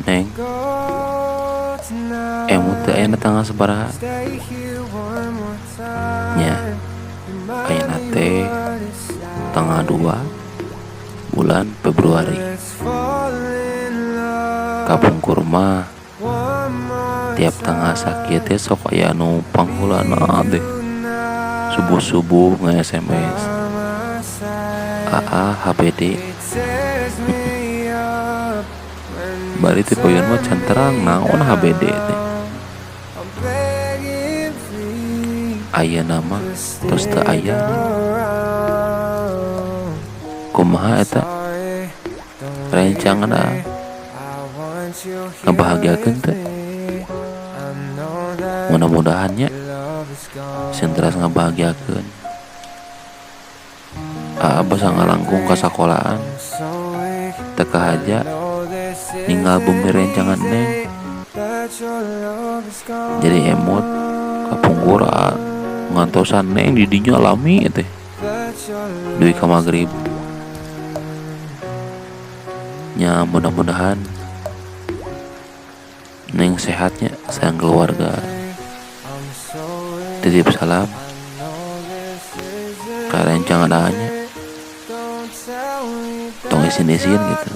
Neng, emut teh ayeuna tanggal sabaraha? Nya, ayeuna teh tanggal 2 bulan Februari. Kapungkur mah tiap tanggal sakieu teh sok aya nu pangheulana teh subuh-subuh nge-SMS, "Aa, HBD." Bari teh payun mah can terang naon HBD teh. Ayeuna mah tos teu aya. Kumaha eta rerencangan aa, ngabahagiakeun teu? Mudah-mudahan nya sing teras ngabahagiakeun. Aa basa ngalangkung ka sakolaan teu kahaja ninggal bumi rencangan Neng, jadi emut. Kapungkur aa ngantosan Neng di dinya lami teh dugi ka magrib. Nya, mudah-mudahan Neng sehat nya sareng keluarga. Titip salam ka rerencangan aa nya, tong isin-isin gitu.